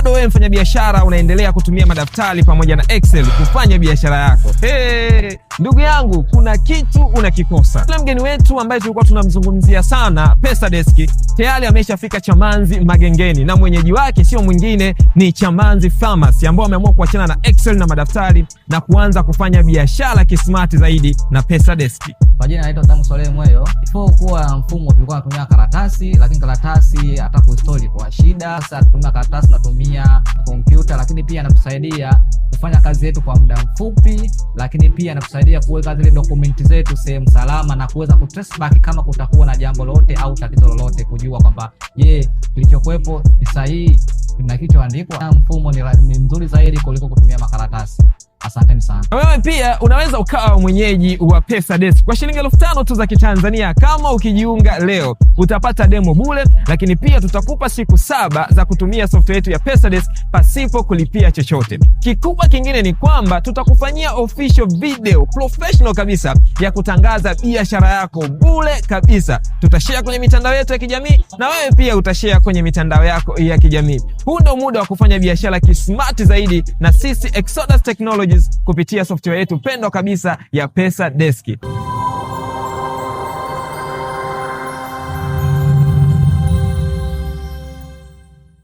Bado wewe mfanyabiashara unaendelea kutumia madaftari pamoja na Excel kufanya biashara yako. Hey, ndugu yangu, kuna kitu unakikosa. Yule mgeni wetu ambaye tulikuwa tunamzungumzia sana, Pesa Desk, tayari ameshafika Chamanzi Magengeni, na mwenyeji wake sio mwingine ni Chamanzi Pharmacy, ambao wameamua kuachana na Excel na madaftari na kuanza kufanya biashara kismart zaidi na Pesa Desk. Kwa jina naitwa Tamu Swalehe Mweyo. Before kuwa mfumo tulikuwa tunatumia karatasi, lakini karatasi hata kustore kwa shida. Sasa tunatumia karatasi, tunatumia kompyuta, lakini pia inatusaidia kufanya kazi yetu kwa muda mfupi, lakini pia inatusaidia kuweka zile dokumenti zetu sehemu salama na kuweza kutrace back kama kutakuwa na jambo lolote au tatizo lolote, kujua kwamba je, kilichokuwepo ni sahihi na kilichoandikwa. Mfumo ni mzuri zaidi kuliko kutumia makaratasi. Asanteni sana. Na wewe pia unaweza ukawa mwenyeji wa Pesa Desk kwa shilingi 5,000 tu za Kitanzania. Kama ukijiunga leo utapata demo bure, lakini pia tutakupa siku 7 za kutumia software yetu ya Pesa Desk pasipo kulipia chochote. Kikubwa kingine ni kwamba tutakufanyia official video professional kabisa ya kutangaza biashara yako bure kabisa. Tutashare kwenye mitandao yetu ya kijamii na wewe pia utashare kwenye mitandao yako ya kijamii. Huu ndio muda wa kufanya biashara kismart zaidi na sisi Exodus Technologies kupitia software yetu pendwa kabisa ya Pesa Desk.